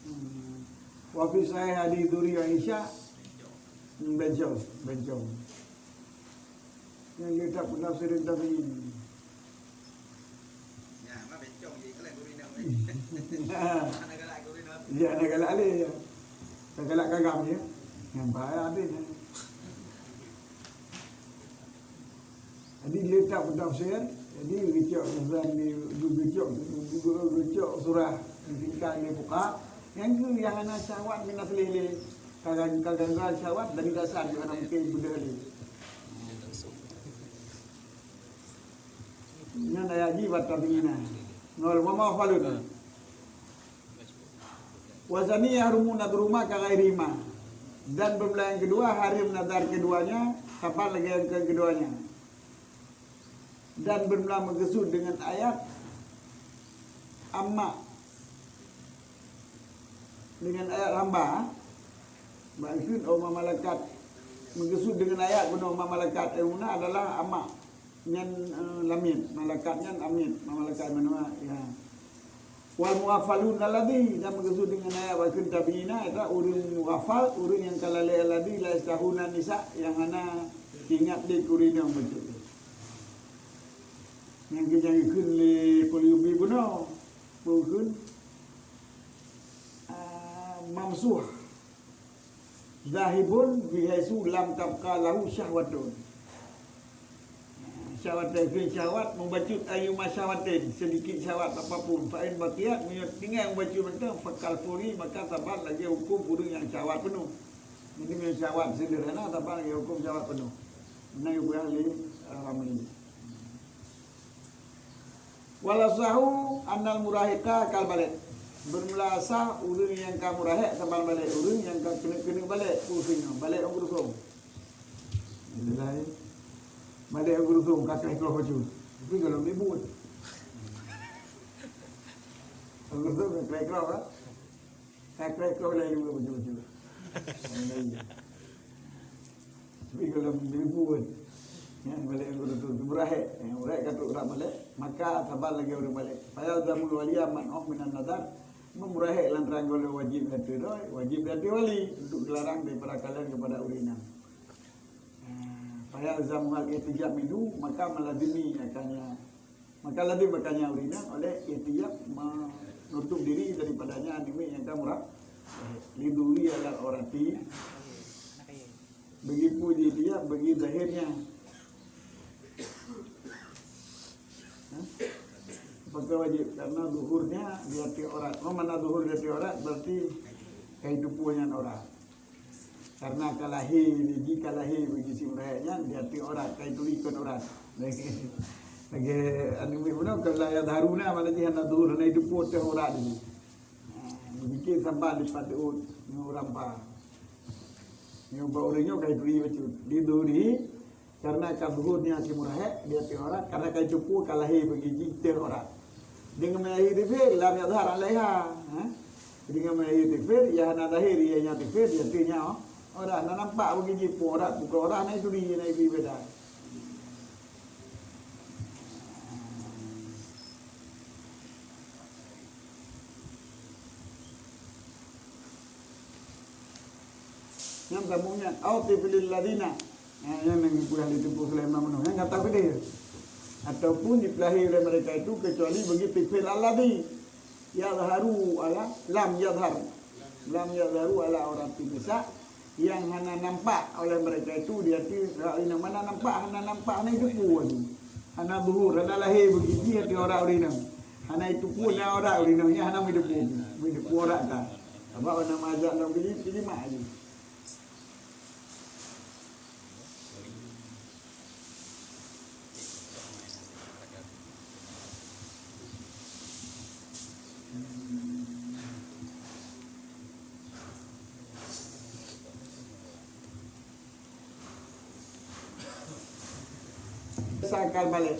Hmm. Wa fi sahih hadis Duri Aisyah. Hmm, bencong, bencong. Nyang le that peunafsiran tabi'in. Ya, ma bencong je, kalian gurina. Ya, na galak lé, ya. Na galak kagam, ya. Nyang bahaya habéh, ya. Jadi, le that peunafsir, jadi, geucok urusan di, geucok, geucok surah di tingkat le buka. Nyang tu, nyang hana syahwat, minat lé-lé. Kagan-, kagangguan syahwat dari dasar juga hana mungkin beudôh lé. Nyan ayat jih bak tabi'ina. Nol, wa ma falun. Wa zani yahrumu nadhruhuma ka ghairihima. Dan beureulah nyang keudua haram nazar keuduanya, saban lagèe nyang keuduanya. Dan beureulah meukeusud deungon ayat amma, deungon ayat hamba, maksud, oh, ma malakat, meukeusud deungon ayat bunoe ma malakat, eh, muna adalah amma. Nyan, eh, lamiet, malakat nyan lamiet, ma malakat manoe, ya. Wal mughaffalun alladzi, dan meukeusud deungon ayat bak kheun tabi'ina, adalah ureueng mughaffal, ureueng nyang ka lalè alladzi la yastahuna nisa, nyang hana ingat lé keu ureueng inong bacut. Nyang geujak geukheun lé Qurtubi bunoe, peue kheun, ah, mamsuh. Zahibun bihaitsu lam tabqa lahu syahwatun. Syahwatun, syahwat, mubacut ayyuma syahwatin, sedikit syahwat apapun. Fa in baqiyat, meunyoe tinggai mubacut mantong, fakal furi, maka saban lagèe huköm ureueng nyang syahwat peunoh. Jadi, meunyoe syahwat sederhana, saban lagèe huköm syahwat peunoh. Meunan geupeugah lé Ramli. Wal asahu annal murahiqa kal baligh. Beureulah sah ureueng nyang ka murahek saban baligh, ureueng nyang ka keuneuk-keuneuk baligh, peue kheun nyoe, baligh ôn geurusong. Baligh ôn geurusong ka kreh-kroh bacut. Tapi kalau ribut. Ôn geurusong ka kreh-kroh, kan? Ka kreh-kroh laju bacut-bacut. Tapi kalau ribut, nyang baligh ôn geurusong, murahek, nyang murahek ka trok urat baligh, maka saban lagèe ureueng baligh. Fa yalzamul waliya man'uhu minan nazar, meumurahek lam trang gohlom wajéb ateueh droe, wajéb ateueh wali untuk geularang daripada kalian kepada ureueng inong. Ah, fa yalzamuhul ihtijab minhu, maka melazimi akannya Maka lazim bak nyan ureueng inong oleh ihtijab menutup diri daripadanya aneuk miet nyang ka murah. Lidhuri ala aurati. Bagi peue jih ihtijab, bagi zahirnya. Hah? Apakah wajib? Karena zuhurnya di até aurat. Apa makna zuhur di até aurat? Berarti ka jitupue nyan aurat. Karena ka lahé, jih ka lahé bagi si murahek nyan, di até aurat, ka jituri kon aurat. Lagèe aneuk miet bunoe, ka la yadharuna, makna jih hana zuhur, hana jitupue teuh aurat jih. Ha, bikin saban dipateuôt ngon rampa. Nyoe bak ureueng nyoe ka jituri bacut. Lidhuri Karena ka zuhurnya si murahek di até aurat, karena ka jitupue ka lahé bagi jih teuh aurat. Deungon meunyo lahé teuh, lam yadhhar alaiha, ha? Deungon meunyo lahé teuh, ya hana lahé, ya nya teuh, ya teuh nya, oh. Aurat hana nampak bagi jih pue aurat, bukan aurat hana jituri, hana jituri beda. Nyang sambung nyan, au tiflil ladzina, Ha, nyan nyang geupeugah lé Teungku Sulaiman Manoe. Nyan gata peudeh. Ataupun dipeulahé oleh mereka itu kecuali bagi tifl alladhi yadhharu ala lam yadhhar. Lam yadhharu ala aurati nisa, nyang hana nampak oleh mereka itu di ateueh rak inong. Mana nampak, hana nampak, hana jiteupue lagi. Hana zuhur, hana lahé bagi jih ateueh aurat ureueng inong. Hana jiteupue na aurat ureueng inong, nyan hana meujiteupue. Meujiteupue aurat ka. Sabab hana majak lom bagi, bagi mak lagi. Sakal balek.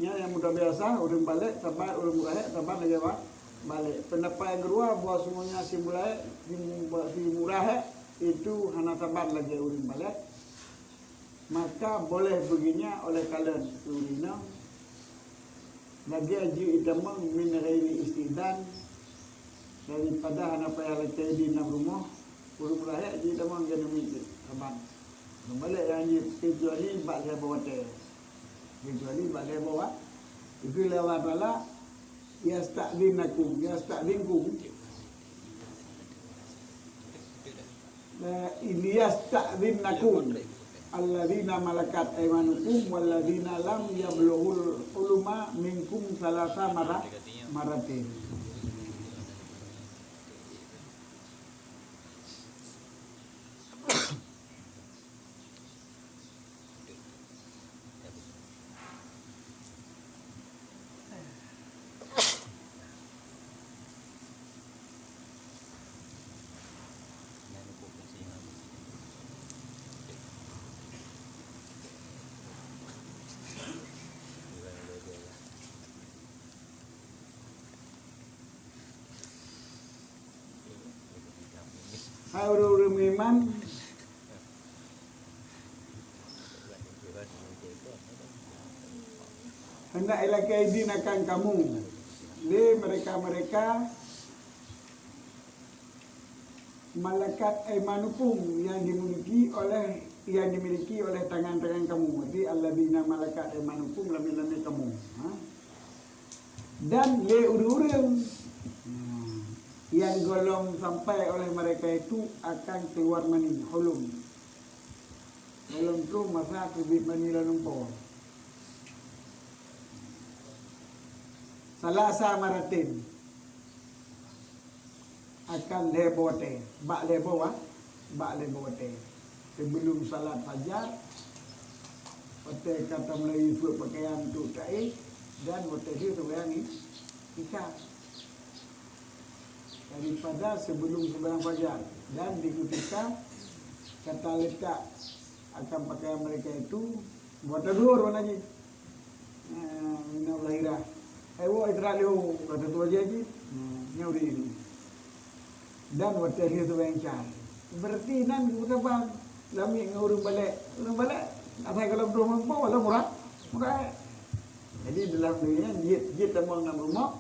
Nyan nyang muda biasa, ureueng balek saban, ureueng murahek saban lagèe ba-, balek. Pendapat nyang keudua, bahwasanya si murahek, si mu-, si murahek itu hana saban lagèe ureueng balek. Maka boleh beugeunya oleh kalon keu ureueng inong, lagèe jeuet jitamong min ghairi isti'dzan, daripada hana payah lakèe idin lam rumoh, ureueng murahek jeuet jitamong keu ureueng miet saban. Ureueng balek nyang jeuet, kecuali bak lhèe boh watèe. Kecuali bak lhèe boh wa-, itu lé Allah Taala, yasta'dzinakum, yasta'dzinkum. Eh, liyasta'dzinnakum alladzina malakat aimanukum walladzina lam yablughul huluma minkum salasa mara-, maratin. Hai ureueng-ureueng meuiman, hendak ilakèe idin akan kamu lé mereka-mereka malakat aimanukum yang dimiliki oleh, yang dimiliki oleh tangan-tangan kamu. Jadi, alladzina malakat aimanukum, lami-lami kamu. Ha? Dan lé ureueng-ureueng, hmm, nyang gohlom sampai oleh mereka itu akan keluar mani, hulum. Hulum tu masa teubiet mani lam lumpoe. Salasa maratin. Akan lhèe boh watèe, bak lhèe boh wa-, bak lhèe boh watèe. Sebelum salat fajar, watèe ka tamulai peuet pakaian untuk taéh, dan watèe lheueh sumbayang i-, isya. Daripada sebelum sumbayang fajar, dan di ketika ka taletak akan pakaian mereka itu, buat taduhur mana jih. Ah, mina lahira. Hai woe Israel yo, kata tu aja jih. Hmm, nyoe di ini. Dan watèe lheueh tu bengkai. Berarti nan geupeugah lamiet ngon ureueng balek. Ureueng balek, asai kalau dua mampu, walau murah, murah. Jadi dalam dunia jeuet, jeuet tamong lam rumoh,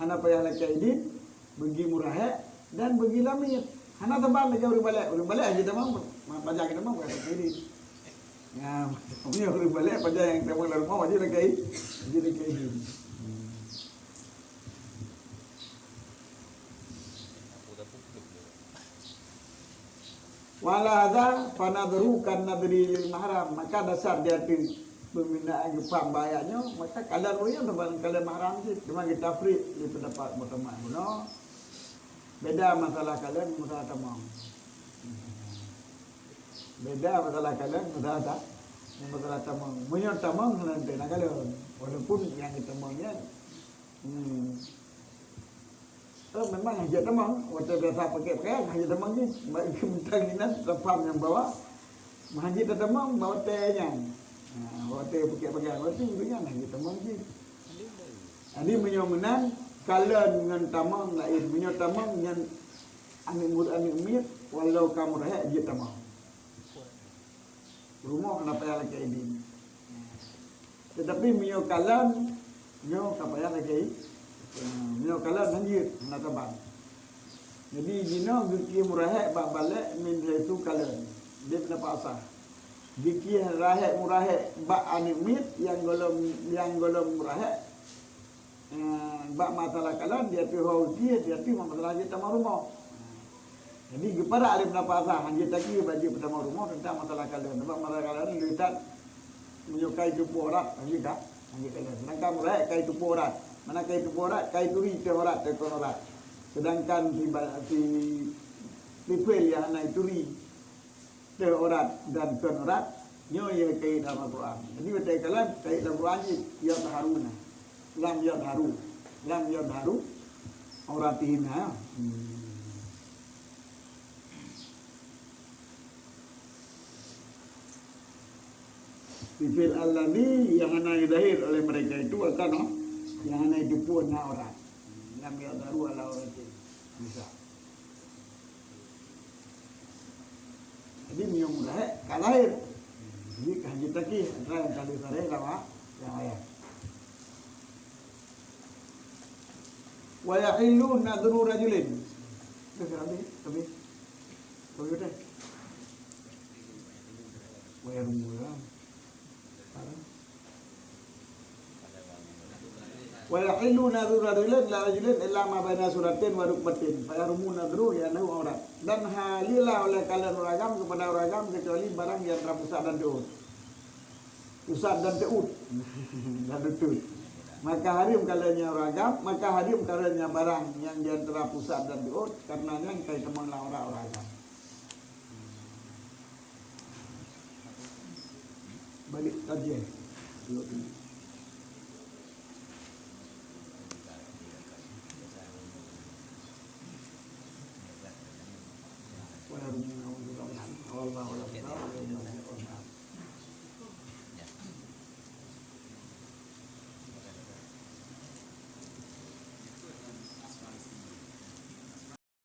hana payah lakèe idin, bagi murahek dan bagi lamiet. Hana saban lagèe ureueng balek. Ureueng balek hana tamong, ma-, pajan hana tamong, bukan sendiri. Ya, punya ureueng balek pajan nyang tamong lam rumoh wajib lakèe, wajib lakèe idin. Wa 'ala hadza fanadhruhu kan nadhri lil mahram. Maka dasar di ateueh pembinaan geupaham bak ayat nyoe, maka kalon ureueng nyan saban kalon mahram jih. Cuma geutafriq di pendapat muktamad bunoe. Beda masalah kalon, masalah tamong. Beda masalah kalon, masalah ta-, masalah tamong. Meunyoe tamong, hana teuntèe na kalon. Walaupun nyang geutamong nyan, hmm, oh, memang hana jeuet tamong. Watèe biasa pakèk-pakèk, hana jeuet tamong jih. Baik mantong inan, lapam nyang bawah. Hana jeuet tamong, bak watèe nyan. Ha, watèe pakèk-pakèk, watèe nyan hana jeuet tamong jih. Jadi meunyoe meunan, kalon ngon tamong laén. Meunyoe tamong nyan aneuk murit aneuk miet, walau ka murahek jeuet tamong. Rumoh hana payah lakèe idin. Tetapi meunyoe kalon, nyoe ka payah lakèe i-, meunyoe kalon hana jeuet, hana saban. Jadi jinoe geukheun murahek bak balek min haitsu kalon. Dia pendapat asah. Jikih rahek murahek bak aneuk miet nyang gohlom, nyang gohlom murahek, eh, bak masalah kalon, dia pi ho uji, dia pi masalah jeuet tamong rumoh. Jadi geupadak lé pendapat asah, hanjeuet takih bak jeuet tamong rumoh tentang masalah kalon. Sebab masalah kalon leutat meunyoe kai teupeu aurat, hanjeuet ka, hanjeuet kalon. Sedangkan murahek kai teupeu aurat. Mana kai teupeu aurat, kai turi teuh aurat, teuh kon aurat. Sedangkan si ba-, si, si fi'il nyang hana turi teuh aurat dan kon aurat, nyoe nyang kait dalam Al-Quran. Jadi, watée kalon kait dalam Quran jih, yadharuna. Lam yadharu. Lam yadharu auratihim. Hmm. Sifil alladhi nyang hana zahir oleh mereka itu akan, oh, nyang hana itu pun na aurat. Lam yadharu ala auratihim. Bisa. Jadi, meunyoe murahek ka lahir. Jadi, ka hanjeuet takih antara nyang ka lheueh sareh lam a-, lam ayat. Wa yahillu nadhru rajulin. Dah habis, habis. Habis dah. Wa yahillu, ya. Wa yahillu nadhru rajulin ila rajulin illa ma baina suratin wa rukbatin, fa yahrumu nadhru li'annahu aurat. Dan halal lah oleh kalian ureueng agam kepada ureueng agam kecuali barang di antara pusat dan teuôt. Pusat dan teuôt. Dan teuôt. Maka haram kalian nyan ureueng agam, maka haram kalian nyan barang nyang di antara pusat dan teuôt, karena nyan kai teumong lam aurat ureueng agam. Balik tarjih. Wallahu a'lam.